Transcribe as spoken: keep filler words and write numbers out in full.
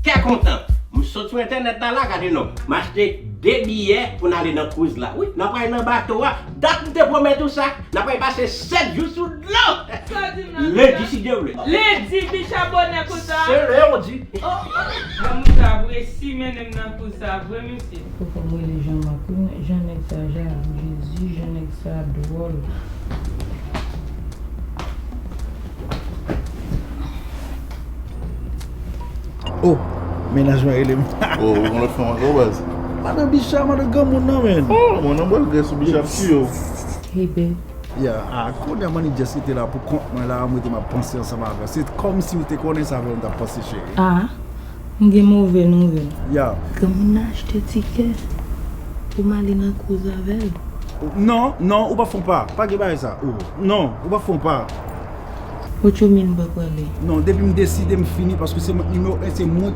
Trè kontan. M sot sou entènèt la, la, gade non. M achte de biyè pou n ale nan cruise la. Wi, n ap pral nan bato a. Dat m te pwomèt ou sa. N ap pral pase sèt jou sou dlo. Sa w di m nan? Lendi, si Dye vle. Lendi, bicha bonè konsa. Se lendi. Oh, oh. Granmoun sa ap resi mennen m nan cruise sa vre, mesye. Fò m rele Jean Marc, wi. Jan nèg sa ja, Jezi, jan nèg sa dwòl. Oh, mennaj mwen rele m. Oh, ou gon lòt fanm ankò, baz? Madan Bicha, madan granmoun nan, men. Oh, mwen nan bòl grès ou, Bicha ap tiye w. Hey, babe. Ya, a, kounye a, mwen just rete la pou kont mwen la, mwen te m ap panse ansanm avè w. Se kòmsi ou te konnen se avè w m t ap panse, cheri. Ah, m gen move nouvèl. Ya. Granmoun nan achte tikè pou m ale nan cruise avè l. Non, non, ou p ap fè yon pa. Pa gen bagay sa. Oh, non, ou p ap fè yon pa. What you mean, pa prale? Non, depi m deside, m fini, paske se mwen k nimewo en, se mwen